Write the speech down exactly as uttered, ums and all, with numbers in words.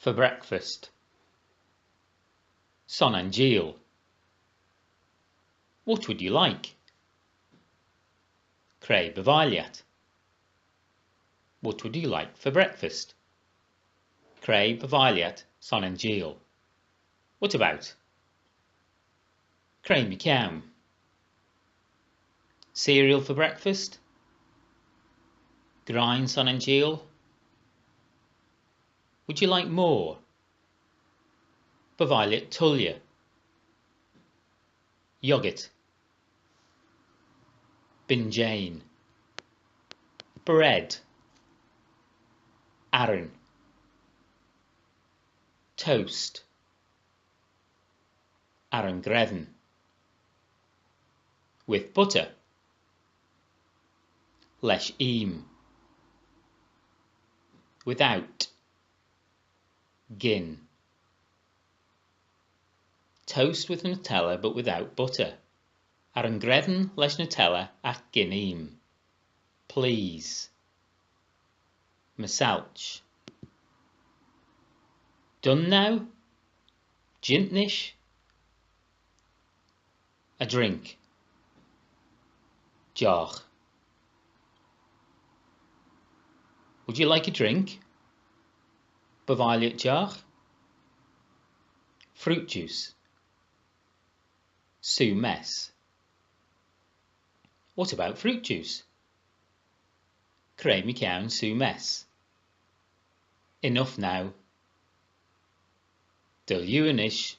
For breakfast. Son anjeeal. What would you like? Cre by vie lhiat? What would you like for breakfast? Cre by vie lhiat son anjeeal? What about? Cre mychione? Cereal for breakfast? Greim son anjeeal? Would you like more? By vie lhiat tooilley? Yoghurt. Bingane. Bread. Arran. Toast. Arran-greddan. With butter. Lesh eeym. Without. Gyn. Toast with Nutella but without butter. Arran-greddan lesh Nutella agh gyn eeym. Please. Mysh. Done now? Jeant nish? A drink. Jough. Would you like a drink? By vie lhiat jough? Fruit juice. Soo mess. What about fruit juice? Cre mychione soo mess? Enough now. Dy liooar nish.